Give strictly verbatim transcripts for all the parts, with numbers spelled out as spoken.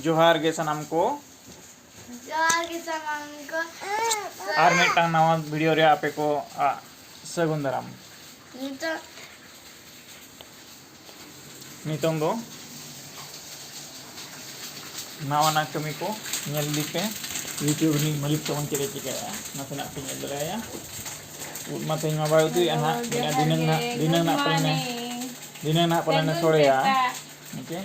ᱡᱚᱦᱟᱨ ᱜᱮ ᱥᱟᱱᱟᱢ ᱠᱚ᱾ ᱡᱚᱦᱟᱨ ᱜᱮ ᱥᱟᱱᱟᱢ ᱠᱚ᱾ ᱟᱨ ᱢᱤᱫᱴᱟᱝ ᱱᱟᱣᱟ ᱵᱷᱤᱰᱤᱭᱳ ᱨᱮ ᱟᱯᱮ ᱠᱚ, ᱟ, ᱥᱟᱹᱜᱩᱱ ᱫᱟᱨᱟᱢ᱾ ᱱᱤᱛᱚᱜ ᱱᱤᱛᱚᱝ ᱫᱚ ᱱᱟᱣᱟᱱᱟᱜ ᱠᱟᱹᱢᱤ ᱠᱚ ᱧᱮᱞ ᱤᱫᱤ ᱯᱮ᱾ YouTube ᱨᱤᱱᱤᱡ ᱢᱟᱹᱞᱤᱠ ᱛᱟᱵᱚᱱ ᱪᱮᱫ ᱮ ᱪᱤᱠᱟᱹᱭᱮᱫᱼᱟ, ᱱᱟᱥᱮᱱᱟᱜ ᱯᱮ ᱧᱮᱞ ᱫᱟᱲᱮᱭᱟᱭᱟ᱾ ᱩᱫ ᱢᱟ ᱛᱮᱦᱮᱧ ᱢᱟ ᱵᱟᱭ ᱩᱛᱩᱭᱮᱫᱼᱟ ᱦᱟᱸᱜ, ᱢᱮᱱᱟ ᱫᱷᱤᱱᱟᱹᱝ ᱱᱟᱜ, ᱫᱷᱤᱱᱟᱹᱝ ᱱᱟᱜ ᱯᱟᱞᱮᱱ ᱮ, ᱫᱷᱤᱱᱟᱹᱝ ᱱᱟᱜ ᱯᱟᱞᱮᱱ ᱮ ᱥᱚᱲᱮᱭᱟ᱾ ᱦᱮᱸ ᱪᱮ?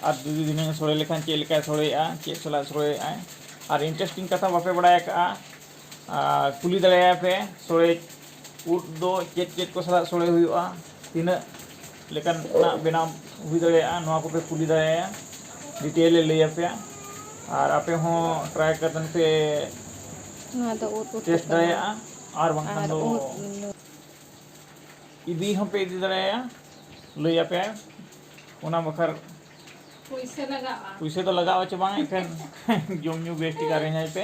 ᱟᱨ ᱡᱩᱫᱤ ᱫᱷᱤᱱᱟᱹᱝ ᱥᱚᱲᱮ ᱞᱮᱠᱷᱟᱱ ᱪᱮᱫ ᱞᱮᱠᱟᱭ ᱥᱚᱲᱮᱭᱮᱫᱼᱟ, ᱪᱮᱫ ᱥᱟᱞᱟᱜ ᱥᱚᱲᱮᱭᱮᱫᱼᱟᱭ, ᱟᱨ interesting ᱠᱟᱛᱷᱟ ᱵᱟᱯᱮ ᱵᱟᱲᱟᱭ ᱟᱠᱟᱫᱼᱟ, ᱟᱨ ᱠᱩᱞᱤ ᱫᱟᱲᱮᱭᱟᱭᱟ ᱯᱮ, ᱥᱚᱲᱮ ᱩᱫ ᱫᱚ ᱪᱮᱫ ᱪᱮᱫ ᱠᱚ ᱥᱟᱞᱟᱜ ᱥᱚᱲᱮ ᱦᱩᱭᱩᱜᱼᱟ, ᱛᱤᱱᱟᱹᱜ ᱞᱮᱠᱟᱱᱟᱜ ᱵᱮᱱᱟᱣ ᱦᱩᱭ ᱫᱟᱲᱮᱭᱟᱜᱼᱟ, ᱱᱚᱣᱟ ᱠᱚᱯᱮ ᱠᱩᱞᱤ ᱫᱟᱲᱮᱭᱟᱭᱟ, detail ᱮ ᱞᱟᱹᱭ ᱟᱯᱮᱭᱟ᱾ ᱟᱨ ᱟᱯᱮ ᱦᱚᱸ try ᱠᱟᱛᱮᱱ ᱯᱮ, ᱱᱚᱣᱟ ᱫᱚ ᱩᱫ ᱩᱛᱩ taste ᱠᱟᱱᱟ᱾ ᱫᱟᱲᱮᱭᱟᱜᱼᱟ᱾ ᱟᱨ ᱵᱟᱝᱠᱷᱟᱱ ᱟᱨ ᱫᱚ ᱩᱫ ᱤᱫᱤ ᱦᱚᱸᱯᱮ ᱤᱫᱤ ᱫᱟᱲᱮᱭᱟᱭᱟ, ᱞᱟᱹᱭ ᱟᱯᱮᱭᱟᱭ᱾ ᱚᱱᱟ ᱵᱟᱠᱷᱨᱟ ᱯᱩᱭᱥᱟᱹ ᱞᱟᱜᱟᱜᱼᱟ᱾ ᱯᱩᱭᱥᱟᱹ ᱫᱚ ᱞᱟᱜᱟᱜᱼᱟ ᱪᱮ ᱵᱟᱝ, ᱮᱱᱠᱷᱟᱱ ᱡᱚᱢ ᱧᱩ ᱵᱮᱥ ᱴᱷᱤᱠ arrange ᱟᱭ ᱯᱮ,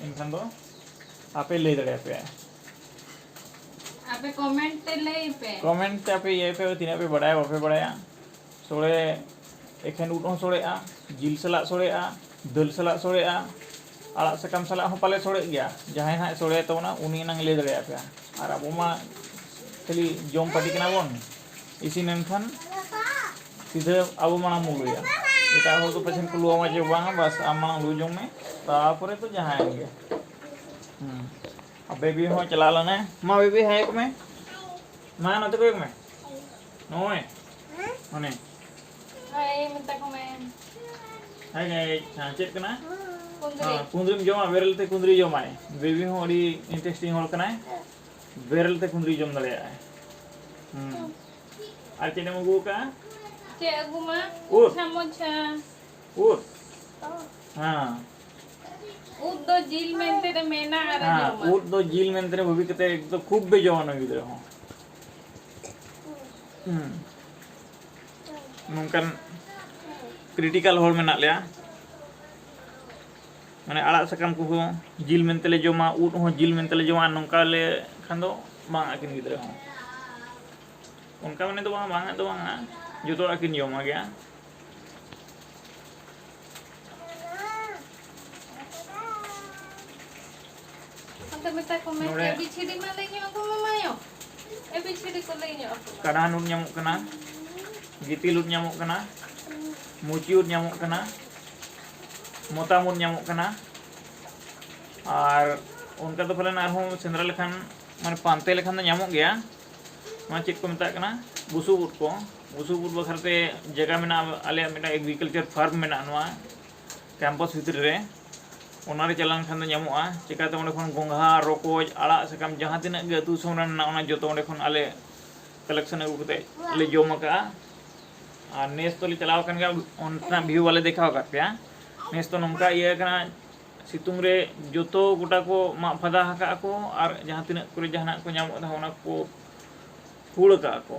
ᱮᱱᱠᱷᱟᱱ ᱫᱚ ᱟᱯᱮ ᱞᱟᱹᱭ ᱫᱟᱲᱮᱭᱟᱯᱮᱭᱟ᱾ ᱟᱯᱮ comment ᱛᱮ ᱞᱟᱹᱭ ᱯᱮ᱾ Comment ᱛᱮ ᱟᱯᱮ ᱤᱭᱟᱹᱭ ᱯᱮ, ᱛᱤᱱᱟᱹᱜ ᱯᱮ ᱵᱟᱲᱟᱭᱟ ᱵᱟᱯᱮ ᱵᱟᱲᱟᱭᱟ᱾ ᱥᱚᱲᱮ ᱮᱠᱷᱮᱱ ᱩᱫ ᱦᱚᱸ ᱥᱚᱲᱮᱜᱼᱟ, ᱡᱤᱞ ᱥᱟᱞᱟᱜ ᱥᱚᱲᱮᱜᱼᱟ, ᱫᱟᱹᱞ ᱥᱟᱞᱟᱜ ᱥᱚᱲᱮᱜᱼᱟ, ᱟᱲᱟᱜ ᱥᱟᱠᱟᱢ ᱥᱟᱞᱟᱜ ᱦᱚᱸ ᱯᱟᱞᱮ ᱥᱚᱲᱮᱜ ᱜᱮᱭᱟ᱾ ᱡᱟᱦᱟᱸᱭ ᱦᱟᱸᱜ ᱥᱚᱲᱮ ᱛᱟᱵᱚᱱᱟ ᱩᱱᱤ ᱮᱱᱟᱝ ᱞᱟᱹᱭ ᱫᱟᱲᱮᱭᱟᱯᱮᱭᱟ᱾ ᱟᱨ ᱟᱵᱚ ᱢᱟ ᱠᱷᱟᱹᱞᱤ ᱡᱚᱢ party ᱠᱟᱱᱟ ᱵᱚᱱ, ᱤᱥᱤᱱ ᱮᱱᱠᱷᱟᱱ ᱥᱤᱫᱷᱟᱹ ᱟᱵᱚ ᱢᱟᱲᱟᱝ ᱵᱚᱱ ᱞᱩᱭᱟ᱾ ᱮᱴᱟᱜ ᱦᱚᱲ ᱫᱚ ᱯᱟᱪᱷᱮᱱ ᱠᱚ ᱞᱩᱣᱟ ᱢᱟ ᱡᱮ ᱵᱟᱝ, ᱵᱟᱥ ᱟᱢ ᱢᱟᱲᱟᱝ ᱞᱩ ᱡᱚᱝ ᱢᱮ, ᱛᱟᱯᱚᱨᱮ ᱫᱚ ᱡᱟᱦᱟᱸᱭ ᱜᱮ᱾ ᱦᱩᱸ᱾ ᱟᱨ baby ᱦᱚᱸ ᱪᱟᱞᱟᱣ ᱞᱮᱱᱟᱭ᱾ ᱢᱟ baby hi ᱠᱚ ᱢᱮ᱾ ᱢᱟ ᱱᱚᱛᱮ ᱠᱚᱭᱚᱜ ᱢᱮ᱾ ᱱᱚᱜᱼᱚᱭ᱾ ᱚᱱᱮ᱾ Hi ᱢᱮᱛᱟ ᱠᱚ ᱢᱮ᱾ Hi guys᱾ ᱦᱮᱸ, ᱪᱮᱫ ᱠᱟᱱᱟ? ᱠᱩᱸᱫᱽᱨᱤ᱾ ᱦᱮᱸ, ᱠᱩᱸᱫᱽᱨᱤᱢ ᱡᱚᱢᱟ, ᱵᱮᱨᱮᱞ ᱛᱮ ᱠᱩᱸᱫᱽᱨᱤ ᱡᱚᱢᱟᱭ᱾ baby ᱦᱚᱸ ᱟᱹᱰᱤ interesting ᱦᱚᱲ ᱠᱟᱱᱟᱭ, ᱵᱮᱨᱮᱞ ᱛᱮ ᱠᱩᱸᱫᱽᱨᱤ ᱡᱚᱢ ᱫᱟᱲᱮᱭᱟᱜᱼᱟᱭ᱾ ᱦᱩᱸ᱾ ᱟᱨ ᱪᱮᱫ ᱮᱢ ᱟᱹᱜᱩ ᱟᱠᱟᱫᱼᱟ? ᱪᱮᱫ ᱟᱹᱜᱩ ᱢᱟ? ᱩᱫ᱾ ᱢᱚᱪᱷᱟ ᱢᱚᱪᱷᱟ᱾ ᱩᱫ? ᱦᱮᱸ᱾ ᱩᱫ ᱫᱚ ᱡᱤᱞ ᱢᱮᱱᱛᱮ ᱫᱚ ᱢᱮᱱᱟ ᱟᱨ ᱦᱮᱸ, ᱡᱚᱢᱟ᱾ ᱩᱫ ᱫᱚ ᱡᱤᱞ ᱢᱮᱱᱛᱮ ᱵᱷᱟᱵᱤ ᱠᱟᱛᱮ ᱮᱠᱫᱚᱢ ᱠᱷᱩᱵ ᱵᱮ ᱡᱚᱢᱟᱱ ᱜᱤᱫᱽᱨᱟᱹ ᱦᱚᱸ᱾ ᱦᱩᱸ᱾ ᱱᱚᱝᱠᱟᱱ critical ᱦᱚᱲ ᱢᱮᱱᱟᱜ ᱞᱮᱭᱟ᱾ ᱢᱟᱱᱮ ᱟᱲᱟᱜ ᱥᱟᱠᱟᱢ ᱠᱚᱦᱚᱸ ᱡᱤᱞ ᱢᱮᱱᱛᱮ ᱞᱮ ᱡᱚᱢᱟ, ᱩᱫ ᱦᱚᱸ ᱡᱤᱞ ᱢᱮᱱᱛᱮ ᱞᱮ ᱡᱚᱢᱟ, ᱟᱨ ᱱᱚᱝᱠᱟ ᱞᱮ ᱠᱷᱟᱱ ᱫᱚ ᱵᱟᱝ ᱟᱹᱠᱤᱱ ᱜᱤᱫᱽᱨᱟᱹ ᱦᱚᱸ᱾ ᱚᱱᱠᱟ ᱢᱟᱱᱮ ᱫᱚ ᱵᱟᱝ, ᱵᱟᱝ ᱟᱜ ᱫᱚ ᱵᱟᱝᱟ, ᱡᱚᱛᱚᱣᱟᱜ ᱠᱤᱱ ᱡᱚᱢᱟ ᱜᱮᱭᱟ᱾ ᱢᱮᱛᱟ ᱠᱚ ᱢᱮ, ᱱᱚᱰᱮ ᱮ ᱵᱤ ᱥᱤ ᱰᱤ ᱢᱟ ᱞᱟᱹᱭ ᱧᱚᱜ ᱟᱠᱚ ᱢᱮ ᱢᱟᱭᱳ᱾ ᱮ ᱵᱤ ᱥᱤ ᱰᱤ ᱠᱚ ᱞᱟᱹᱭ ᱧᱚᱜ ᱟᱠᱚ ᱢᱮ᱾ ᱠᱟᱰᱟᱦᱟᱱ ᱩᱫ ᱧᱟᱢᱚᱜ ᱠᱟᱱᱟ, ᱜᱤᱛᱤᱞ ᱩᱫ ᱧᱟᱢᱚᱜ ᱠᱟᱱᱟ, ᱢᱩᱪᱤ ᱩᱫ ᱧᱟᱢᱚᱜ ᱠᱟᱱᱟ, ᱢᱚᱛᱟᱢ ᱩᱫ ᱧᱟᱢᱚᱜ ᱠᱟᱱᱟ᱾ ᱟᱨ ᱚᱱᱠᱟ ᱫᱚ ᱯᱟᱞᱮᱱ ᱟᱨᱦᱚᱸ ᱥᱮᱸᱫᱽᱨᱟ ᱞᱮᱠᱷᱟᱱ, ᱢᱟᱱᱮ ᱯᱟᱱᱛᱮ ᱞᱮᱠᱷᱟᱱ ᱫᱚ ᱧᱟᱢᱚᱜ ᱜᱮᱭᱟ᱾ ᱱᱚᱣᱟ ᱪᱮᱫ ᱠᱚ ᱢᱮᱛᱟᱜ ᱠᱟᱱᱟ? ᱵᱩᱥᱩᱵ ᱩᱫ ᱠᱚ᱾ ᱵᱩᱥᱩᱵ ᱩᱫ ᱵᱟᱠᱷᱨᱟ ᱛᱮ ᱡᱟᱭᱜᱟ ᱢᱮᱱᱟᱜᱼᱟ, ᱟᱞᱮᱭᱟᱜ ᱢᱤᱫᱴᱟᱝ ᱮᱜᱽᱨᱤᱠᱟᱞᱪᱟᱨ ᱯᱷᱟᱨᱢ ᱢᱮᱱᱟᱜᱼᱟ ᱱᱚᱣᱟ ᱠᱮᱢᱯᱟᱥ ᱵᱷᱤᱛᱨᱤ ᱨᱮ᱾ ᱚᱱᱟ ᱨᱮ ᱪᱟᱞᱟᱣ ᱞᱮᱱᱠᱷᱟᱱ ᱫᱚ ᱧᱟᱢᱚᱜᱼᱟ᱾ ᱪᱤᱠᱟᱹᱛᱮ ᱚᱸᱰᱮ ᱠᱷᱚᱱ ᱜᱚᱸᱜᱷᱟ, ᱨᱚᱠᱚᱡ, ᱟᱲᱟᱜ ᱥᱟᱠᱟᱢ ᱡᱟᱦᱟᱸ ᱛᱤᱱᱟᱹᱜ ᱜᱮ ᱟᱹᱛᱩ ᱫᱤᱥᱚᱢ ᱨᱮ ᱢᱮᱱᱟᱜᱼᱟ, ᱚᱱᱟ ᱡᱚᱛᱚ ᱚᱸᱰᱮ ᱠᱷᱚᱱ ᱟᱞᱮ ᱠᱟᱞᱮᱠᱥᱚᱱ ᱟᱹᱜᱩ ᱠᱟᱛᱮ ᱞᱮ ᱡᱚᱢ ᱟᱠᱟᱜᱼᱟ᱾ ᱟᱨ ᱱᱮᱥ ᱫᱚᱞᱮ ᱪᱟᱞᱟᱣ ᱟᱠᱟᱱ ᱜᱮᱭᱟ, ᱚᱱᱛᱮᱱᱟᱜ ᱵᱷᱤᱭᱩ ᱵᱟᱞᱮ ᱫᱮᱠᱷᱟᱣ ᱟᱠᱟᱫ ᱯᱮᱭᱟ᱾ ᱱᱮᱥ ᱫᱚ ᱱᱚᱝᱠᱟ ᱤᱭᱟᱹ ᱠᱟᱱᱟ, ᱥᱤᱛᱩᱝ ᱨᱮ ᱡᱚᱛᱚ ᱜᱚᱴᱟ ᱠᱚ ᱢᱟᱜ ᱯᱷᱟᱫᱟ ᱟᱠᱟᱫᱼᱟ ᱠᱚ, ᱟᱨ ᱡᱟᱦᱟᱸ ᱛᱤᱱᱟᱹᱜ ᱠᱚᱨᱮ ᱡᱟᱦᱟᱱᱟᱜ ᱠᱚ ᱧᱟᱢᱚᱜ ᱛᱟᱦᱮᱸᱫ, ᱚᱱᱟ ᱠᱚ ᱯᱷᱩᱲ ᱟᱠᱟᱫᱼᱟ ᱠᱚ᱾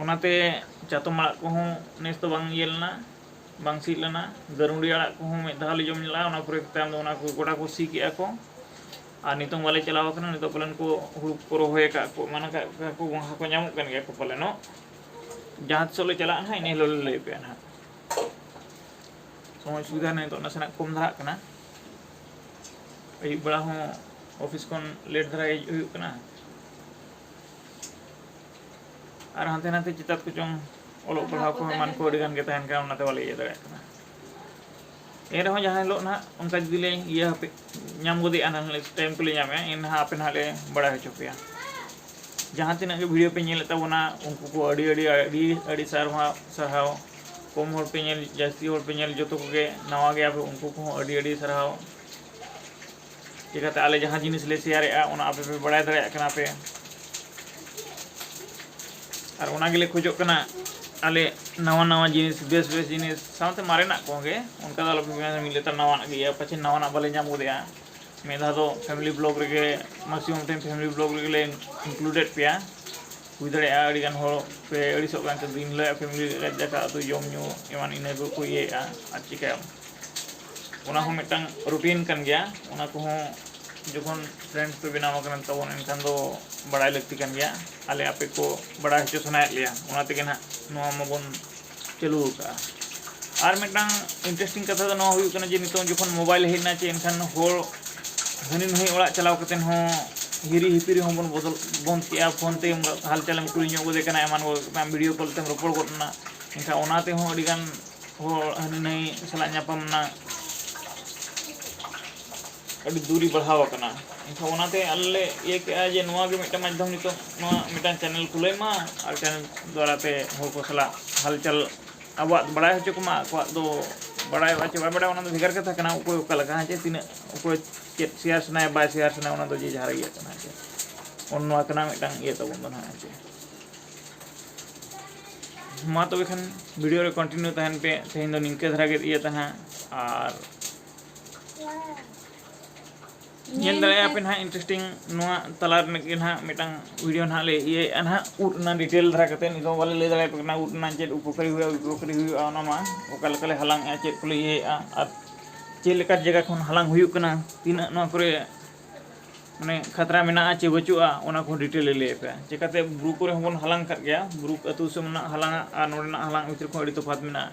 ᱚᱱᱟᱛᱮ ᱪᱟᱛᱚᱢ ᱟᱲᱟᱜ ᱠᱚᱦᱚᱸ ᱱᱮᱥ ᱫᱚ ᱵᱟᱝ ᱤᱭᱟᱹ ᱞᱮᱱᱟ, ᱵᱟᱝ ᱥᱤᱫ ᱞᱮᱱᱟ᱾ ᱜᱟᱹᱨᱩᱱᱰᱤ ᱟᱲᱟᱜ ᱠᱚᱦᱚᱸ ᱢᱤᱫ ᱫᱷᱟᱣ ᱞᱮ ᱡᱚᱢ ᱞᱮᱫᱟ, ᱚᱱᱟ ᱯᱚᱨᱮ ᱛᱟᱭᱚᱢ ᱫᱚ ᱚᱱᱟ ᱠᱚ ᱜᱚᱴᱟ ᱠᱚ ᱥᱤ ᱠᱮᱜᱼᱟ ᱠᱚ᱾ ᱟᱨ ᱱᱤᱛᱚᱝ ᱵᱟᱞᱮ ᱪᱟᱞᱟᱣ ᱟᱠᱟᱱᱟ, ᱱᱤᱛᱚᱜ ᱯᱟᱞᱮᱱ ᱠᱚ ᱦᱩᱲᱩ ᱠᱚ ᱨᱚᱦᱚᱭ ᱟᱠᱟᱫ ᱠᱚ, ᱮᱢᱟᱱ ᱟᱠᱟᱫ ᱠᱚ, ᱜᱚᱸᱜᱷᱟ ᱠᱚ ᱧᱟᱢᱚᱜ ᱠᱟᱱ ᱜᱮᱭᱟ ᱠᱚ ᱯᱟᱞᱮᱱᱚᱜ᱾ ᱡᱟᱦᱟᱸ ᱛᱤᱥᱚᱜ ᱞᱮ ᱪᱟᱞᱟᱜᱼᱟ ᱱᱟᱦᱟᱜ, ᱤᱱᱟᱹ ᱦᱤᱞᱳᱜ ᱞᱮ ᱞᱟᱹᱭ ᱟᱯᱮᱭᱟ ᱱᱟᱦᱟᱜ᱾ ᱥᱚᱢᱚᱭ ᱥᱩᱵᱤᱫᱷᱟ ᱱᱤᱛᱚᱜ ᱱᱟᱥᱮᱱᱟᱜ ᱠᱚᱢ ᱫᱷᱟᱨᱟᱜ ᱠᱟᱱᱟ, ᱟᱹᱭᱩᱵ ᱵᱮᱲᱟ ᱦᱚᱸ ᱚᱯᱷᱤᱥ ᱠᱷᱚᱱ ᱞᱮᱴ ᱫᱷᱟᱨᱟ ᱦᱤᱡᱩᱜ ᱦᱩᱭᱩᱜ ᱠᱟᱱᱟ᱾ ᱟᱨ ᱦᱟᱱᱛᱮ ᱱᱟᱛᱮ ᱪᱮᱛᱟᱛ ᱠᱚᱪᱚᱝ ᱚᱞᱚᱜ ᱯᱟᱲᱦᱟᱣ ᱠᱚ ᱮᱢᱟᱱ ᱠᱚ ᱟᱹᱰᱤ ᱜᱟᱱ ᱜᱮ ᱛᱟᱦᱮᱱ ᱠᱟᱱᱟ, ᱚᱱᱟᱛᱮ ᱵᱟᱞᱮ ᱤᱭᱟᱹ ᱫᱟᱲᱮᱭᱟᱜ ᱠᱟᱱᱟ᱾ ᱮᱱ ᱨᱮᱦᱚᱸ ᱡᱟᱦᱟᱸ ᱦᱤᱞᱳᱜ ᱱᱟᱦᱟᱜ ᱚᱱᱠᱟ ᱡᱩᱫᱤ ᱞᱮ ᱤᱭᱟᱹ ᱦᱟᱯᱮ, ᱧᱟᱢ ᱜᱚᱫᱮᱜᱼᱟ ᱱᱟᱦᱟᱜ, ᱴᱟᱭᱤᱢ ᱠᱚᱞᱮ ᱧᱟᱢᱮᱜᱼᱟ, ᱮᱱ ᱱᱟᱦᱟᱜ ᱟᱯᱮ ᱱᱟᱦᱟᱜ ᱞᱮ ᱵᱟᱲᱟᱭ ᱦᱚᱪᱚ ᱯᱮᱭᱟ᱾ ᱡᱟᱦᱟᱸ ᱛᱤᱱᱟᱹᱜ ᱜᱮ ᱵᱷᱤᱰᱤᱭᱳ ᱯᱮ ᱧᱮᱞᱮᱫ ᱛᱟᱵᱚᱱᱟ, ᱩᱱᱠᱩ ᱠᱚ ᱟᱹᱰᱤ, ᱟᱹᱰᱤ, ᱟᱹᱰᱤ, ᱟᱹᱰᱤ ᱥᱟᱨᱦᱟᱣ, ᱥᱟᱨᱦᱟᱣ᱾ ᱠᱚᱢ ᱦᱚᱲ ᱯᱮ ᱧᱮᱞ, ᱡᱟᱹᱥᱛᱤ ᱦᱚᱲ ᱯᱮ ᱧᱮᱞ, ᱡᱚᱛᱚ ᱠᱚᱜᱮ ᱱᱟᱣᱟ ᱜᱮᱭᱟ ᱯᱮ, ᱩᱱᱠᱩ ᱠᱚᱦᱚᱸ ᱟᱹᱰᱤ, ᱟᱹᱰᱤ ᱥᱟᱨᱦᱟᱣ᱾ ᱪᱤᱠᱟᱹᱛᱮ ᱟᱞᱮ ᱡᱟᱦᱟᱸ ᱡᱤᱱᱤᱥ ᱞᱮ ᱥᱮᱭᱟᱨᱮᱜᱼᱟ, ᱚᱱᱟ ᱟᱯᱮ ᱯᱮ ᱵᱟᱲᱟᱭ ᱫᱟᱲᱮᱭᱟᱜ ᱠᱟᱱᱟ ᱯᱮ᱾ ᱟᱨ ᱚᱱᱟ ᱜᱮᱞᱮ ᱠᱷᱚᱡᱚᱜ ᱠᱟᱱᱟ, ᱟᱞᱮ ᱱᱟᱣᱟ ᱱᱟᱣᱟ ᱡᱤᱱᱤᱥ, ᱵᱮᱥ ᱵᱮᱥ ᱡᱤᱱᱤᱥ, ᱥᱟᱶᱛᱮ ᱢᱟᱨᱮᱱᱟᱜ ᱠᱚᱦᱚᱸ ᱜᱮ, ᱚᱱᱠᱟ ᱫᱚ ᱟᱞᱚᱯᱮ ᱢᱮᱱᱟ ᱢᱤᱫ ᱞᱮᱛᱟᱲ ᱱᱟᱣᱟᱱᱟᱜ ᱜᱮ ᱤᱭᱟᱹ, ᱯᱟᱪᱷᱮ ᱱᱟᱣᱟᱱᱟᱜ ᱵᱟᱞᱮ ᱧᱟᱢ ᱜᱚᱫᱮᱜᱼᱟ᱾ ᱢᱤᱫ ᱫᱷᱟᱣ ᱫᱚ ᱯᱷᱮᱢᱤᱞᱤ ᱵᱞᱚᱜ ᱨᱮᱜᱮ, maximum time ᱯᱷᱮᱢᱤᱞᱤ ᱵᱞᱚᱜ ᱨᱮᱜᱮ ᱞᱮ included ᱯᱮᱭᱟ᱾ ᱦᱩᱭ ᱫᱟᱲᱮᱭᱟᱜᱼᱟ ᱟᱹᱰᱤ ᱜᱟᱱ ᱦᱚᱲ ᱯᱮ ᱟᱹᱲᱤᱥᱚᱜ ᱠᱟᱱ ᱛᱮ ᱫᱤᱱ ᱦᱤᱞᱳᱜ ᱯᱷᱮᱢᱤᱞᱤ ᱨᱮ ᱫᱟᱠᱟ ᱩᱛᱩ ᱡᱚᱢ ᱧᱩ ᱮᱢᱟᱱ ᱤᱱᱟᱹ ᱠᱚᱠᱚ ᱤᱭᱟᱹᱭᱮᱫᱼᱟ᱾ ᱟᱨ ᱪᱤᱠᱟᱹᱭᱟᱢ, ᱚᱱᱟ ᱦᱚᱸ ᱢᱤᱫᱴᱟᱝ ᱨᱩᱴᱤᱱ ᱠᱟᱱ ᱜᱮᱭᱟ᱾ ᱚᱱᱟ ᱠᱚᱦᱚᱸ ᱡᱚᱠᱷᱚᱱ ᱯᱷᱨᱮᱱᱰᱥ ᱯᱮ ᱵᱮᱱᱟᱣ ᱟᱠᱟᱱ ᱛᱟᱵᱚᱱ, ᱮᱱᱠᱷᱟᱱ ᱫᱚ ᱵᱟᱲᱟᱭ ᱞᱟᱹᱠᱛᱤ ᱠᱟᱱ ᱜᱮᱭᱟ᱾ ᱟᱞᱮ ᱟᱯᱮ ᱠᱚ ᱵᱟᱲᱟᱭ ᱦᱚᱪᱚ ᱥᱟᱱᱟᱭᱮᱫ ᱞᱮᱭᱟ, ᱚᱱᱟ ᱛᱮᱜᱮ ᱱᱟᱦᱟᱜ ᱱᱚᱣᱟ ᱢᱟᱵᱚᱱ ᱪᱟᱹᱞᱩ ᱟᱠᱟᱫᱼᱟ᱾ ᱟᱨ ᱢᱤᱫᱴᱟᱝ ᱤᱱᱴᱟᱨᱮᱥᱴᱤᱝ ᱠᱟᱛᱷᱟ ᱫᱚ ᱱᱚᱣᱟ ᱦᱩᱭᱩᱜ ᱠᱟᱱᱟ ᱡᱮ ᱱᱤᱛᱚᱝ ᱡᱚᱠᱷᱚᱱ ᱢᱳᱵᱟᱭᱤᱞ ᱦᱮᱡ ᱮᱱᱟ, ᱪᱮ ᱮᱱᱠᱷᱟᱱ ᱦᱚᱲ ᱦᱟᱹᱱᱤ ᱱᱟᱹᱭ ᱚᱲᱟᱜ ᱪᱟᱞᱟᱣ ᱠᱟᱛᱮ ᱦᱚᱸ ᱦᱤᱨᱤ ᱦᱤᱯᱤᱨᱤ ᱦᱚᱸᱵᱚᱱ ᱵᱚᱫᱚᱞ ᱵᱚᱱᱫ ᱠᱮᱜᱼᱟ᱾ ᱯᱷᱳᱱ ᱛᱮ ᱦᱟᱞᱪᱟᱞ ᱮᱢ ᱠᱩᱞᱤ ᱧᱚᱜ ᱜᱚᱫᱮ ᱠᱟᱱᱟ, ᱮᱢᱟᱱ ᱜᱚᱫ ᱠᱟᱱᱟ, ᱵᱷᱤᱰᱤᱭᱳ ᱠᱚᱞ ᱛᱮᱢ ᱨᱚᱯᱚᱲ ᱜᱚᱫ ᱮᱱᱟ᱾ ᱮᱱᱠᱷᱟᱱ ᱚᱱᱟ ᱛᱮᱦᱚᱸ ᱟᱹᱰᱤᱜᱟᱱ ᱦᱚᱲ ᱦᱟᱹᱱᱤ ᱱᱟᱹᱭ ᱥᱟᱞᱟᱜ ᱧᱟᱯᱟᱢ ᱨᱮᱱᱟᱜ ᱟᱹᱰᱤ ᱫᱩᱨᱤ ᱵᱟᱲᱦᱟᱣ ᱟᱠᱟᱱᱟ᱾ ᱮᱱᱠᱷᱟᱱ ᱚᱱᱟᱛᱮ ᱟᱞᱮ ᱞᱮ ᱤᱭᱟᱹ ᱠᱮᱜᱼᱟ ᱡᱮ ᱱᱚᱣᱟ ᱜᱮ ᱢᱤᱫᱴᱟᱝ ᱢᱟᱫᱽᱫᱷᱚᱢ, ᱱᱤᱛᱚᱜ ᱱᱚᱣᱟ ᱢᱤᱫᱴᱟᱝ ᱪᱮᱱᱮᱞ ᱠᱷᱩᱞᱟᱹᱣ ᱢᱟ, ᱟᱨ ᱪᱮᱱᱮᱞ ᱫᱣᱟᱨᱟ ᱛᱮ ᱦᱚᱲ ᱠᱚ ᱥᱟᱞᱟᱜ ᱦᱟᱞᱪᱟᱞ ᱟᱵᱚᱣᱟᱜ ᱵᱟᱲᱟᱭ ᱦᱚᱪᱚ ᱠᱚᱢᱟ᱾ ᱟᱠᱚᱣᱟᱜ ᱫᱚ ᱵᱟᱲᱟᱭᱚᱜᱼᱟ ᱪᱮ ᱵᱟᱭ ᱵᱟᱲᱟᱭᱟ, ᱚᱱᱟ ᱫᱚ ᱵᱷᱮᱜᱟᱨ ᱠᱟᱛᱷᱟ ᱠᱟᱱᱟ᱾ ᱚᱠᱚᱭ ᱚᱠᱟ ᱞᱮᱠᱟ, ᱦᱮᱸ ᱪᱮ, ᱛᱤᱱᱟᱹᱜ ᱚᱠᱚᱭ ᱪᱮᱫ ᱥᱮᱭᱟᱨ ᱥᱟᱱᱟᱭᱟ ᱵᱟᱭ ᱥᱮᱭᱟᱨ ᱥᱟᱱᱟᱭᱟ, ᱚᱱᱟ ᱫᱚ ᱡᱮ ᱡᱟᱦᱟᱨ ᱤᱭᱟᱹ ᱠᱟᱱᱟ, ᱦᱮᱸ ᱪᱮ᱾ ᱚᱱ ᱱᱚᱣᱟ ᱠᱟᱱᱟ ᱢᱤᱫᱴᱟᱝ ᱤᱭᱟᱹ ᱛᱟᱵᱚᱱ ᱫᱚ ᱱᱟᱦᱟᱜ, ᱦᱮᱸ ᱪᱮ᱾ ᱢᱟ ᱛᱚᱵᱮ ᱠᱷᱟᱱ ᱵᱷᱤᱰᱤᱭᱳ ᱨᱮ ᱠᱚᱱᱴᱤᱱᱤᱭᱩ ᱛᱟᱦᱮᱱ ᱯᱮ᱾ ᱛᱮᱦᱮᱧ ᱫᱚ ᱱᱤᱝᱠᱟᱹ ᱫᱷᱟᱨᱟ ᱜᱮ ᱤᱭᱟᱹ ᱛᱟᱦᱮᱸ, ᱟᱨ ᱧᱮᱞ ᱫᱟᱲᱮᱭᱟᱜᱼᱟ ᱯᱮ ᱱᱟᱦᱟᱜ ᱤᱱᱴᱟᱨᱮᱥᱴᱤᱝ ᱱᱚᱣᱟ ᱛᱟᱞᱟ ᱨᱮ ᱜᱮ ᱱᱟᱦᱟᱜ ᱢᱤᱫᱴᱟᱝ ᱵᱷᱤᱰᱤᱭᱳ ᱱᱟᱦᱟᱜ ᱞᱮ ᱤᱭᱟᱹᱭᱮᱫᱼᱟ ᱱᱟᱦᱟᱜ ᱩᱫ ᱨᱮᱱᱟᱜ ᱰᱤᱴᱮᱞ ᱫᱷᱟᱨᱟ ᱠᱟᱛᱮ᱾ ᱱᱤᱛᱚᱜ ᱵᱟᱞᱮ ᱞᱟᱹᱭ ᱫᱟᱲᱮᱭᱟᱯᱮ ᱠᱟᱱᱟ ᱩᱫ ᱨᱮᱱᱟᱜ ᱪᱮᱫ ᱩᱯᱚᱠᱟᱨᱤ ᱦᱩᱭᱩᱜᱼᱟ, ᱩᱯᱚᱠᱟᱨᱤ ᱦᱩᱭᱩᱜᱼᱟ, ᱚᱱᱟ ᱢᱟ ᱚᱠᱟ ᱞᱮᱠᱟ ᱞᱮ ᱦᱟᱞᱟᱝᱮᱫᱼᱟ, ᱪᱮᱫ ᱠᱚᱞᱮ ᱤᱭᱟᱹᱭᱮᱫᱼᱟ, ᱟᱨ ᱪᱮᱫ ᱞᱮᱠᱟ ᱡᱟᱭᱜᱟ ᱠᱷᱚᱱ ᱦᱟᱞᱟᱝ ᱦᱩᱭᱩᱜ ᱠᱟᱱᱟ, ᱛᱤᱱᱟᱹᱜ ᱱᱚᱣᱟ ᱠᱚᱨᱮ ᱢᱟᱱᱮ ᱠᱷᱟᱛᱨᱟ ᱢᱮᱱᱟᱜᱼᱟ ᱪᱮ ᱵᱟᱹᱪᱩᱜᱼᱟ, ᱚᱱᱟ ᱠᱚᱦᱚᱸ ᱰᱤᱴᱮᱞ ᱞᱮ ᱞᱟᱹᱭ ᱟᱯᱮᱭᱟ᱾ ᱪᱮᱠᱟᱛᱮ ᱵᱩᱨᱩ ᱠᱚᱨᱮ ᱦᱚᱸᱵᱚᱱ ᱦᱟᱞᱟᱝ ᱠᱟᱫ ᱜᱮᱭᱟ, ᱵᱩᱨᱩ ᱟᱹᱛᱩ ᱫᱤᱥᱚᱢ ᱨᱮᱱᱟᱜ ᱦᱟᱞᱟᱝ ᱟᱜ ᱟᱨ ᱱᱚᱰᱮᱱᱟᱜ ᱦᱟᱞᱟᱝ ᱵᱷᱤᱛᱤᱨ ᱠᱷᱚᱱ ᱟᱹᱰᱤ ᱛᱚᱯᱷᱟᱛ ᱢᱮᱱᱟᱜᱼᱟ᱾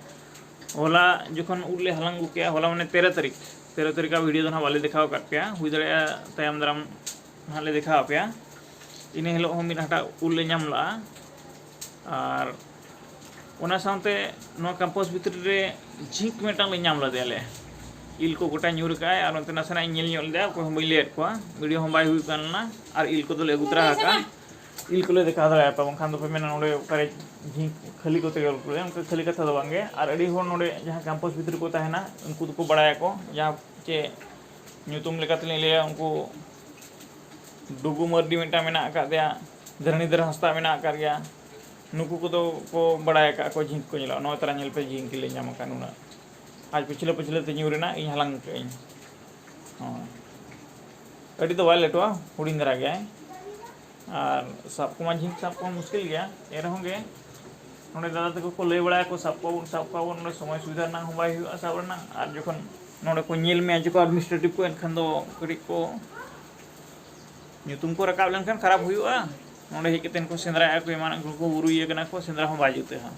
ᱦᱚᱞᱟ ᱡᱚᱠᱷᱚᱱ ᱩᱫ ᱞᱮ ᱦᱟᱞᱟᱝ ᱟᱹᱜᱩ ᱠᱮᱜᱼᱟ, ᱦᱚᱞᱟ ᱢᱟᱱᱮ ᱛᱮᱨᱚ ᱛᱟᱹᱨᱤᱠᱷ, ᱛᱮᱨᱚ ᱛᱟᱹᱨᱤᱠᱷ ᱟᱜ ᱵᱷᱤᱰᱤᱭᱳ ᱫᱚ ᱱᱟᱦᱟᱜ ᱵᱟᱞᱮ ᱫᱮᱠᱷᱟᱣ ᱟᱠᱟᱫ ᱯᱮᱭᱟ, ᱦᱩᱭ ᱫᱟᱲᱮᱭᱟᱜᱼᱟ ᱛᱟᱭᱚᱢ ᱫᱟᱨᱟᱢ ᱱᱟᱦᱟᱜ ᱞᱮ ᱫᱮᱠᱷᱟᱣ ᱟᱯᱮᱭᱟ᱾ ᱤᱱᱟᱹ ᱦᱤᱞᱳᱜ ᱦᱚᱸ ᱢᱤᱫ ᱦᱟᱴᱟᱜ ᱩᱫ ᱞᱮ ᱧᱟᱢ ᱞᱟᱜᱼᱟ, ᱟᱨ ᱚᱱᱟ ᱥᱟᱶᱛᱮ ᱱᱚᱣᱟ ᱠᱮᱢᱯᱟᱥ ᱵᱷᱤᱛᱨᱤ ᱨᱮ ᱡᱷᱤᱸᱠ ᱢᱤᱫᱴᱟᱝ ᱞᱮ ᱧᱟᱢ ᱞᱮᱫᱮᱭᱟᱞᱮ᱾ ᱤᱞ ᱠᱚ ᱜᱚᱴᱟ ᱧᱩᱨ ᱟᱠᱟᱜᱼᱟᱭ, ᱟᱨ ᱚᱱᱛᱮ ᱱᱟᱥᱮᱱᱟᱜ ᱤᱧ ᱧᱮᱞ ᱧᱚᱜ ᱞᱮᱫᱟ, ᱚᱠᱚᱭ ᱦᱚᱸ ᱵᱟᱹᱧ ᱞᱟᱹᱭᱟᱫ ᱠᱚᱣᱟ, ᱵᱷᱤᱰᱤᱭᱳ ᱦᱚᱸ ᱵᱟᱭ ᱦᱩᱭᱩᱜ ᱠᱟᱱ ᱞᱮᱱᱟ, ᱟᱨ ᱤᱞ ᱠᱚᱫᱚᱞᱮ ᱟᱹᱜᱩ ᱛᱚᱨᱟ ᱟᱠᱟᱫᱼᱟ᱾ ᱤᱞ ᱠᱚᱞᱮ ᱫᱮᱠᱷᱟᱣ ᱫᱟᱲᱮᱭᱟᱯᱮᱭᱟ, ᱵᱟᱝᱠᱷᱟᱱ ᱫᱚᱯᱮ ᱢᱮᱱᱟ ᱱᱚᱰᱮ ᱚᱠᱟᱨᱮ ᱡᱷᱤᱸᱠ ᱠᱷᱟᱹᱞᱤ ᱠᱚᱛᱮ ᱜᱮ ᱜᱚᱞᱯᱚ ᱞᱮᱫᱟ, ᱚᱱᱠᱟ ᱠᱷᱟᱹᱞᱤ ᱠᱟᱛᱷᱟ ᱫᱚ ᱵᱟᱝᱜᱮ᱾ ᱟᱨ ᱟᱹᱰᱤ ᱦᱚᱲ ᱱᱚᱰᱮ ᱡᱟᱦᱟᱸ ᱠᱮᱢᱯᱟᱥ ᱵᱷᱤᱛᱨᱤ ᱠᱚ ᱛᱟᱦᱮᱱᱟ, ᱩᱱᱠᱩ ᱫᱚᱠᱚ ᱵᱟᱲᱟᱭᱟᱠᱚ, ᱡᱟᱦᱟᱸ ᱪᱮ ᱧᱩᱛᱩᱢ ᱞᱮᱠᱟᱛᱮᱞᱤᱧ ᱞᱟᱹᱭᱟ, ᱩᱱᱠᱩ ᱰᱩᱜᱩ ᱢᱟᱹᱨᱰᱤ ᱢᱤᱫᱴᱟᱝ ᱢᱮᱱᱟᱜ ᱟᱠᱟᱫᱮᱭᱟ, ᱫᱷᱚᱨᱚᱱᱤᱫᱷᱚᱨ ᱦᱟᱸᱥᱫᱟ ᱢᱮᱱᱟᱜ ᱟᱠᱟᱫ ᱜᱮᱭᱟ᱾ ᱱᱩᱠᱩ ᱠᱚᱫᱚ ᱠᱚ ᱵᱟᱲᱟᱭ ᱟᱠᱟᱫ ᱠᱚ ᱡᱷᱤᱸᱠ ᱠᱚ ᱧᱮᱞᱚᱜᱼᱟ᱾ ᱱᱚᱜᱼᱚᱭ ᱛᱟᱨᱟ ᱧᱮᱞ ᱯᱮ, ᱡᱷᱤᱸᱠ ᱞᱮ ᱧᱟᱢ ᱟᱠᱟᱫ ᱱᱩᱱᱟᱹᱜ᱾ ᱟᱡ ᱯᱟᱹᱪᱷᱞᱟᱹ ᱯᱟᱹᱪᱷᱞᱟᱹ ᱛᱮ ᱧᱩᱨ ᱮᱱᱟ, ᱤᱧ ᱦᱟᱞᱟᱝ ᱠᱟᱜ ᱟᱹᱧ᱾ ᱦᱳᱭ, ᱟᱹᱰᱤ ᱫᱚ ᱵᱟᱭ ᱞᱟᱹᱴᱩᱜᱼᱟ, ᱦᱩᱰᱤᱧ ᱫᱷᱟᱨᱟ ᱜᱮᱭᱟᱭ᱾ ᱟᱨ ᱥᱟᱵ ᱠᱚᱢᱟ ᱡᱷᱤᱸᱠ ᱥᱟᱵ ᱠᱚᱢᱟ ᱢᱩᱥᱠᱤᱞ ᱜᱮᱭᱟ, ᱮᱱ ᱨᱮᱦᱚᱸ ᱜᱮ ᱱᱚᱰᱮ ᱫᱟᱫᱟ ᱛᱟᱠᱚ ᱠᱚ ᱞᱟᱹᱭ ᱵᱟᱲᱟᱭᱟᱠᱚ, "ᱥᱟᱵ ᱠᱚᱣᱟ ᱵᱚᱱ, ᱥᱟᱵ ᱠᱚᱣᱟ ᱵᱚᱱ, ᱱᱚᱰᱮ ᱥᱚᱢᱚᱭ ᱥᱩᱵᱤᱫᱷᱟ ᱨᱮᱱᱟᱜ ᱦᱚᱸ ᱵᱟᱭ ᱦᱩᱭᱩᱜᱼᱟ ᱥᱟᱵ ᱨᱮᱱᱟᱜ", ᱟᱨ ᱡᱚᱠᱷᱚᱱ ᱱᱚᱰᱮ ᱠᱚ ᱧᱮᱞ ᱢᱮᱭᱟ ᱡᱮ ᱠᱚ ᱮᱰᱢᱤᱱᱤᱥᱴᱨᱮᱴᱤᱵᱷ ᱠᱚ, ᱮᱱᱠᱷᱟᱱ ᱫᱚ ᱠᱟᱹᱴᱤᱡ ᱠᱚ ᱧᱩᱛᱩᱢ ᱠᱚ ᱨᱟᱠᱟᱵ ᱞᱮᱱᱠᱷᱟᱱ ᱠᱷᱟᱨᱟᱯ ᱦᱩᱭᱩᱜᱼᱟ᱾ ᱱᱚᱰᱮ ᱦᱮᱡ ᱠᱟᱛᱮ ᱠᱚ ᱥᱮᱸᱫᱽᱨᱟᱭᱮᱫᱼᱟ ᱠᱚ, ᱮᱢᱟᱱ ᱠᱚ ᱵᱩᱨᱩ ᱤᱭᱟᱹ ᱠᱟᱱᱟ ᱠᱚ, ᱥᱮᱸᱫᱽᱨᱟ ᱦᱚᱸ ᱵᱟᱭ ᱡᱩᱛᱩᱜᱼᱟ᱾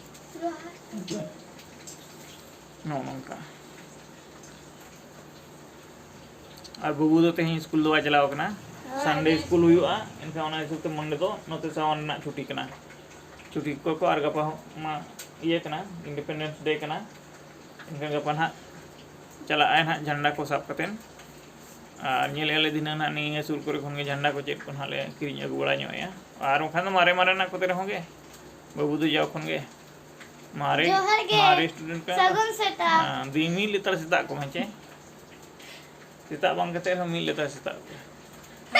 ᱱᱚᱜᱼᱚ ᱱᱚᱝᱠᱟ᱾ ᱟᱨ ᱵᱟᱹᱵᱩ ᱫᱚ ᱛᱮᱦᱮᱧ ᱥᱠᱩᱞ ᱫᱚ ᱵᱟᱭ ᱪᱟᱞᱟᱣ ᱠᱟᱱᱟ᱾ ᱥᱟᱱᱰᱮ ᱥᱠᱩᱞ ᱦᱩᱭᱩᱜᱼᱟ, ᱮᱱᱠᱷᱟᱱ ᱚᱱᱟ ᱦᱤᱥᱟᱹᱵ ᱛᱮ ᱢᱚᱱᱰᱮ ᱫᱚ ᱱᱚᱛᱮ ᱥᱟᱣᱟᱱ ᱨᱮᱱᱟᱜ ᱪᱷᱩᱴᱤ ᱠᱟᱱᱟ᱾ ᱪᱷᱩᱴᱤ ᱠᱚ ᱠᱚ ᱟᱨ ᱜᱟᱯᱟ ᱦᱚᱸ ᱢᱟ ᱤᱭᱟᱹ ᱠᱟᱱᱟ, ᱤᱱᱰᱤᱯᱮᱱᱰᱮᱱᱥ ᱰᱮ ᱠᱟᱱᱟ᱾ ᱮᱱᱠᱷᱟᱱ ᱜᱟᱯᱟ ᱱᱟᱦᱟᱜ ᱪᱟᱞᱟᱜ ᱟᱭ ᱱᱟᱦᱟᱜ ᱡᱷᱟᱱᱰᱟ ᱠᱚ ᱥᱟᱵ ᱠᱟᱛᱮᱫ᱾ ᱟᱨ ᱧᱮᱞᱮᱫᱼᱟ ᱞᱮ ᱫᱷᱤᱱᱟᱹᱝ ᱱᱟᱦᱟᱜ ᱱᱤᱭᱟᱹ ᱥᱩᱨ ᱠᱚᱨᱮ ᱠᱷᱚᱱ ᱜᱮ ᱡᱷᱟᱱᱰᱟ ᱠᱚ ᱪᱮᱫ ᱠᱚ ᱱᱟᱦᱟᱜ ᱞᱮ ᱠᱤᱨᱤᱧ ᱟᱹᱜᱩ ᱵᱟᱲᱟ ᱧᱚᱜ ᱮᱜᱼᱟ᱾ ᱟᱨ ᱵᱟᱝᱠᱷᱟᱱ ᱫᱚ ᱢᱟᱨᱮ ᱢᱟᱨᱮᱱᱟᱜ ᱠᱚᱛᱮ ᱨᱮᱦᱚᱸ ᱜᱮ ᱵᱟᱹᱵᱩ ᱫᱚ ᱡᱟᱣ ᱠᱷᱚᱱ ᱜᱮ ᱢᱟᱨᱮ, ᱡᱚᱦᱟᱨ ᱜᱮ᱾ ᱢᱟᱨᱮ student ᱠᱟᱱᱟ᱾ ᱥᱟᱹᱜᱩᱱ ᱥᱮᱛᱟᱜ᱾ ᱦᱮᱸ, ᱫᱤᱱ ᱢᱤᱫ ᱞᱮᱛᱟᱲ ᱥᱮᱛᱟᱜ ᱠᱚ ᱦᱮᱸ ᱪᱮ? ᱥᱮᱛᱟᱜ ᱵᱟᱝ ᱠᱟᱛᱮ ᱨᱮᱦᱚᱸ ᱢᱤᱫ ᱞᱮᱛᱟᱲ ᱥᱮᱛᱟᱜ ᱠᱚ᱾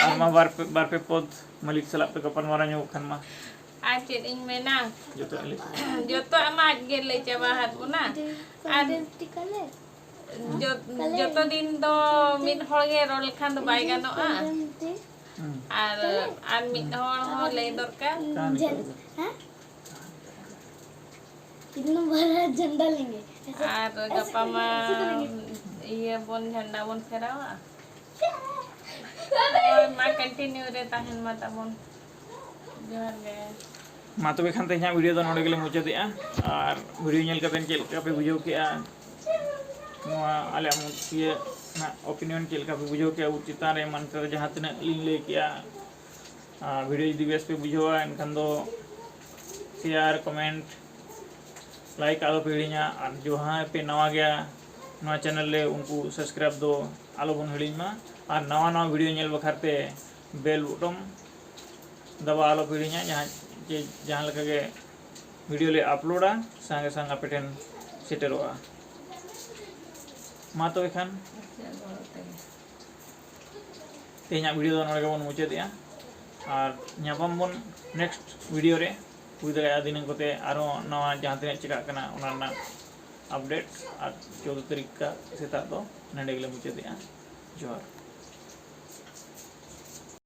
ᱟᱨ ᱢᱟ ᱵᱟᱨ ᱯᱮ, ᱵᱟᱨ ᱯᱮ ᱯᱚᱫ ᱢᱟᱹᱞᱤᱠ ᱥᱟᱞᱟᱜ ᱯᱮ ᱜᱟᱯᱟᱞ ᱢᱟᱨᱟᱣ ᱧᱚᱜᱚᱜ ᱠᱷᱟᱱ ᱢᱟ᱾ ᱟᱨ ᱪᱮᱫ ᱤᱧ ᱢᱮᱱᱟ? ᱡᱚᱛᱚ ᱞᱟᱹᱭ ᱪᱟᱵᱟ᱾ ᱡᱚᱛᱚᱣᱟᱜ ᱢᱟ ᱟᱡ ᱜᱮ ᱞᱟᱹᱭ ᱪᱟᱵᱟ ᱟᱫ ᱵᱚᱱᱟ᱾ ᱟᱨ ᱡᱚᱛ-, ᱡᱚᱛᱚ ᱫᱤᱱ ᱫᱚ ᱢᱤᱫ ᱦᱚᱲ ᱜᱮ ᱨᱚᱲ ᱞᱮᱠᱷᱟᱱ ᱫᱚ ᱵᱟᱭ ᱜᱟᱱᱚᱜᱼᱟ᱾ ᱦᱩᱸ᱾ ᱟᱨ, ᱟᱨ ᱢᱤᱫ ᱦᱚᱲ ᱦᱚᱸ ᱞᱟᱹᱭ ᱫᱚᱨᱠᱟᱨ᱾ ᱠᱟᱱ ᱜᱮᱭᱟ᱾ ᱦᱮᱸ? ᱠᱤᱛᱱᱟ ᱵᱟᱲᱟ ᱡᱷᱟᱱᱰᱟ ᱞᱮᱸᱜᱮ? ᱟᱨ ᱜᱟᱯᱟ ᱢᱟ ᱤᱭᱟᱹ ᱵᱚᱱ, ᱡᱷᱟᱱᱰᱟ ᱵᱚᱱ ᱯᱷᱮᱨᱟᱣᱟ᱾ ᱦᱳᱭ, ᱢᱟ continue ᱨᱮ ᱛᱟᱦᱮᱱ ᱢᱟ ᱛᱟᱵᱚᱱ᱾ ᱡᱚᱦᱟᱨ ᱜᱮ᱾ ᱢᱟ ᱛᱚᱵᱮ ᱠᱷᱟᱱ ᱛᱮᱦᱮᱧᱟᱜ video ᱫᱚ ᱱᱚᱰᱮ ᱜᱮᱞᱮ ᱢᱩᱪᱟᱹᱫᱮᱜᱼᱟ᱾ ᱟᱨ video ᱧᱮᱞ ᱠᱟᱛᱮ ᱪᱮᱫ ᱞᱮᱠᱟ ᱯᱮ ᱵᱩᱡᱷᱟᱹᱣ ᱠᱮᱜᱼᱟ, ᱱᱚᱣᱟ ᱟᱞᱮᱭᱟᱜ ᱢᱩᱪᱟᱹᱫ ᱨᱮᱱᱟᱜ opinion ᱪᱮᱫ ᱞᱮᱠᱟ ᱯᱮ ᱵᱩᱡᱷᱟᱹᱣ ᱠᱮᱜᱼᱟ, ᱩᱵ ᱪᱮᱛᱟᱱ ᱨᱮ ᱮᱢᱟᱱ ᱛᱮ ᱡᱟᱦᱟᱸ ᱛᱤᱱᱟᱹᱜ ᱞᱤᱧ ᱞᱟᱹᱭ ᱠᱮᱜᱼᱟ, ᱟᱨ video ᱡᱩᱫᱤ ᱵᱮᱥ ᱯᱮ ᱵᱩᱡᱷᱟᱹᱣᱟ, ᱮᱱᱠᱷᱟᱱ ᱫᱚ share, comment, like ᱟᱞᱚ ᱯᱮ ᱦᱤᱲᱤᱧᱟ᱾ ᱟᱨ ᱡᱟᱦᱟᱸᱭ ᱯᱮ ᱱᱟᱣᱟ ᱜᱮᱭᱟ ᱱᱚᱣᱟ channel ᱨᱮ, ᱩᱱᱠᱩ subscribe ᱫᱚ ᱟᱞᱚ ᱵᱚᱱ ᱦᱤᱲᱤᱧ ᱢᱟ᱾ ᱟᱨ ᱱᱟᱣᱟ ᱱᱟᱣᱟ video ᱧᱮᱞ ᱵᱟᱠᱷᱨᱟ ᱛᱮ bell button ᱫᱟᱵᱟᱣ ᱟᱞᱚ ᱯᱮ ᱦᱤᱲᱤᱧᱟ, ᱡᱟᱦᱟᱸ ᱡᱮ ᱡᱟᱦᱟᱸ ᱞᱮᱠᱟ ᱜᱮ video ᱞᱮ uploadᱟ, ᱥᱟᱸᱜᱮ ᱥᱟᱝ ᱟᱯᱮ ᱴᱷᱮᱱ ᱥᱮᱴᱮᱨᱚᱜᱼᱟ᱾ ᱢᱟ ᱛᱚᱵᱮ ᱠᱷᱟᱱ᱾ ᱛᱮᱦᱮᱧᱟᱜ video ᱫᱚ ᱱᱚᱰᱮ ᱜᱮᱵᱚᱱ ᱢᱩᱪᱟᱹᱫᱮᱜᱼᱟ᱾ ᱟᱨ ᱧᱟᱯᱟᱢ ᱵᱚᱱ next video ᱨᱮ᱾ ᱦᱩᱭ ᱫᱟᱲᱮᱭᱟᱜᱼᱟ ᱫᱷᱤᱱᱟᱹᱝ ᱠᱚᱛᱮ ᱟᱨᱦᱚᱸ ᱱᱟᱣᱟ ᱡᱟᱦᱟᱸ ᱛᱤᱱᱟᱹᱜ ᱪᱤᱠᱟᱹᱜ ᱠᱟᱱᱟ ᱚᱱᱟ ᱨᱮᱱᱟᱜ updates᱾ ᱟᱨ ᱪᱳᱫᱽᱫᱳ ᱛᱟᱹᱨᱤᱠᱷ ᱥᱮᱛᱟᱜ ᱫᱚ ᱱᱚᱰᱮ ᱜᱮᱞᱮ ᱢᱩᱪᱟᱹᱫᱮᱜᱼᱟ᱾ ᱡᱚᱦᱟᱨ᱾